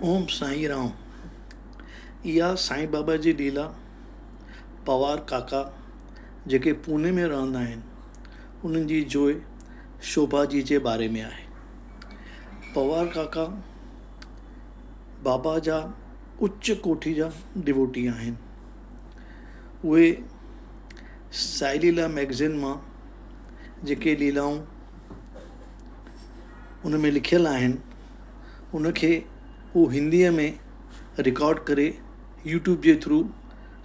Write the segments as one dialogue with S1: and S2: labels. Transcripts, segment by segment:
S1: اوم سائين رام. اها سائين بابا جي ليلا پوار ڪاڪا جيڪي پوني ۾ رهندا آهن انهن جي جوء شوڀا جي جي باري ۾ آهي. پوار ڪاڪا بابا جا اچ ڪوٺي جا ڊووٽي آهن. اهي سائي ليلا مئگزين مان جيڪي ليلائون ان ۾ لکيل آهن ان کي هو هنديء ۾ رڪارڊ ڪري يوٽيوب جي ٿرو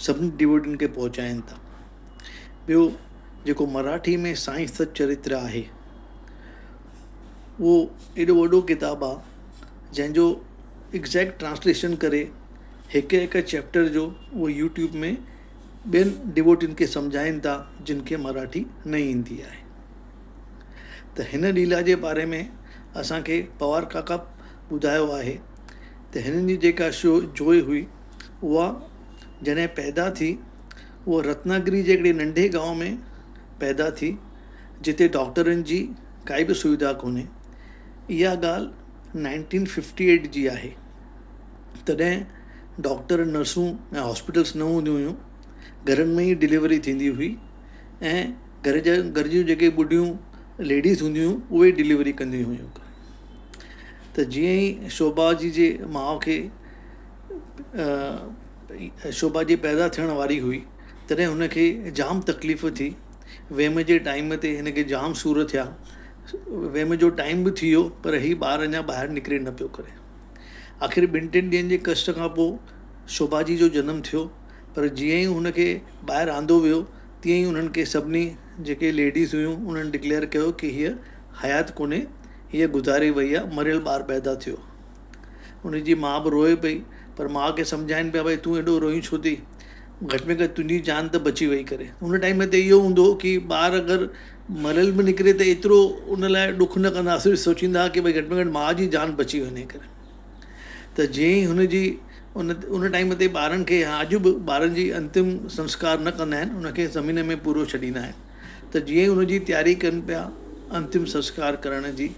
S1: سڀني ڊووٽين کي پهچائين ٿا. ٻيو جيڪو مراٺي ۾ سائين ست چرتر آهي اهو ايڏو وڏو ڪتاب آهي جنهن جو ايگزيڪٽ ٽرانسليشن ڪري هڪ هڪ چيپٽر جو اهو يوٽيوب ۾ ٻين ڊووٽين کي سمجهائين ٿا جن کي مراٺي نه ايندي آهي. ته هن ليلا جي باري ۾ اسان کي پوار ڪاڪا ٻڌايو آهي ته هنن جي جيڪا شو جوء هئي اها جڏهن پيدا ٿي اها رتناگري جي هڪڙي ننڍي گانو ۾ پيدا ٿي جتي ڊاڪٽرن جي ڪائي به سوڌا ڪونهي اها ڳالهه نائنٽين ففٽي ايٽ جي آهي تڏهن ڊاڪٽر نرسون ۽ هاسپيٽلس نه هونديون هيون گهرن ۾ ئي ڊليوري ٿيندي هئي ۽ گهر جا گهر جون جيڪي ٻڍيون ليڊيز هونديون هيون اهي ڊليوري ڪنديون هيون ته جيئن ئي شوڀا جي جي ماء کي شوڀا جي پيدا ٿيڻ واري هئي تڏهن هن کي جام تڪليف ٿي ويم جي ٽائيم تي هن کي جام سور ٿيا ويم جو ٽائيم به ٿي ويو پر هي ٻار اڃا ٻاهر نڪري نه پيو ڪري آخر ٻن ٽن ڏينهن جي ڪشٽ کان پوءِ شوڀا جي جو جنم ٿيو پر جيئن ئي هن کي ٻاهر آندو ويو تيئن ئي انهن کي سڀني جيڪي ليڊيز هيون انهن ڊڪليئر ڪيو ڪي هيء حيات ڪونهي هيء گذاري وئي آهي مريل ٻار پيدا ٿيو ان جي ماء به روئي پئي پر ماء کي سمجهائين پيا ڀئي تون ايڏو روئين ڇو ٿي گهٽ ۾ گهٽ تنهنجي جان ته بچي وئي ڪري ان ٽائيم تي اهو هوندو هو ڪي ٻار اگر مريل به نڪري ته ايترو ان لاء ڏک نه ڪندا صرف سوچيندا ڪي ڀئي گهٽ ۾ گهٽ ماء جي جان بچي وڃي ڪري ته جيئن ئي هن جي ان ان ٽائيم تي ٻارن کي يا اڄ به ٻارن جي انتم سنسڪار نه ڪندا آهن ان کي زمين ۾ پورو ڇڏيندا آهن ته جيئن ئي ان جي تياري ڪن پيا انتم سنسڪار ڪرڻ جي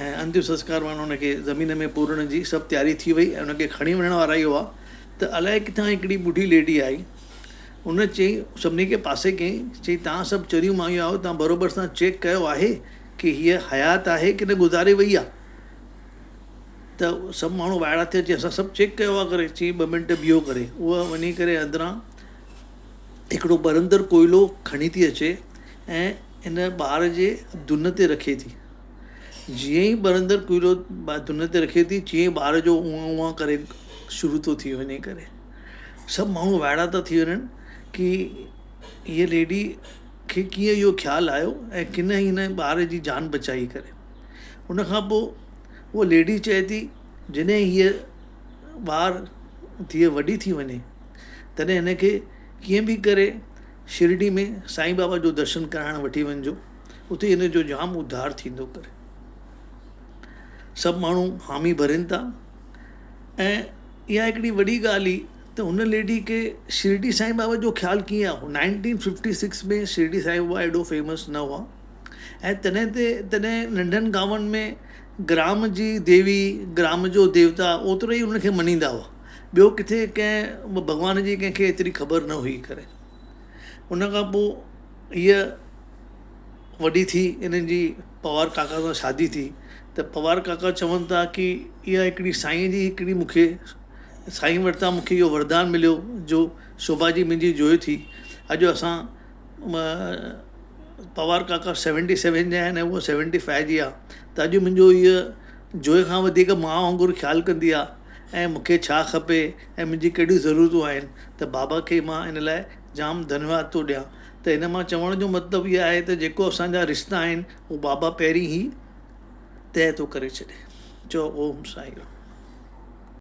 S1: ۽ انتم سنسڪار معنيٰ ان کي زمين ۾ پورڻ جي سڀ تياري ٿي وئي ۽ ان کي کڻي وڃڻ وارا ئي هئا ته الائي ڪٿان هڪڙي ٻڍي ليڊي آئي ان چئي سڀني کي پاسي ڪيائين چئي توهان سڀ چريون مايون آهيو توهان بروبر سان چيڪ ڪيو آهي ڪي هيء حيات آهي ڪي نه گذاري وئي آهي ته سڀ ماڻهو وائڙا ٿيا چي اسان سڀ چيڪ ڪيو آهي ڪري چي ٻه منٽ بيهو ڪري اها وڃي ڪري اندران هڪڙو ٻرندڙ ڪوئلو کڻي ٿي اچي ۽ ان ٻار جي دن تي رکي ٿي جيئن ئي ٻرندڙ ڪوئلو دن تي رکي ٿي تيئن ئي ٻار جو اونئان اونئان ڪري شروع ٿو ٿي وڃي ڪري سڀ ماڻهو وائڙا ٿا ٿي وڃن ڪي هيء ليڊي کي ڪيئن اهو خيال آيو ۽ ڪن هن ٻار جي جان بچائي ڪري ان کان پوء اها ليڊي چئي ٿي جڏهن هيء ٻار ڌيء وڏي ٿي وڃي تڏهن هن کي ڪيئن به ڪري شرڊي ۾ سائين بابا جو درشن ڪرائڻ وٺي وڃجو اتي هن جو جام اڌار ٿيندو ڪري سڀ ماڻهو حامي ڀرين ٿا ۽ اها هڪڙي وڏي ڳالهه هئي ته هن ليڊي کي شرڊي سائين بابا جو خيال ڪيئن آيو نائنٽين ففٽي سڪس ۾ شرڊي سائين بابا ايڏو فيمس نه هئا ۽ تڏهن تي تڏهن ننڍن گانون ۾ گرام جي ديوي گرام جو ديوتا اوترو ئي ان کي مڃيندا هئا ٻيو ڪٿي ڪنهن ڀڳوان جي ڪنهن کي ايتري خبر نه هئي ڪري ان کان پوء هيء وڏي ٿي انهن جي پوار ڪاڪا سان شادي ٿي ته پوار ڪاڪا چون ٿا ڪي اها هڪڙي سائين جي هڪڙي مون کي سائين وٽان مون کي اهو وردان مليو جو شوڀا جي منهنجي جوء ٿي اڄ اسان پوار ڪاڪا سيونٽي سيون جا آهن ۽ هوء سيونٽي فائيو جي آهي ته اڄ منهنجو هيء جوء کان وڌيڪ ماء وانگر خيال ڪندي آهي ۽ مون کي ڇا کپي ۽ منهنجي ڪهڙيون ضرورتون آهن ته بابا کي مان ان لاء جام ڌنيواد ٿو ڏيان ته هن مان چوڻ جو مطلب اهو آهي ته جيڪو اسان جا رشتا آهن اهو بابا پهرين ئي طئي ٿو ڪري ڇڏي چئو اوم سائين رام.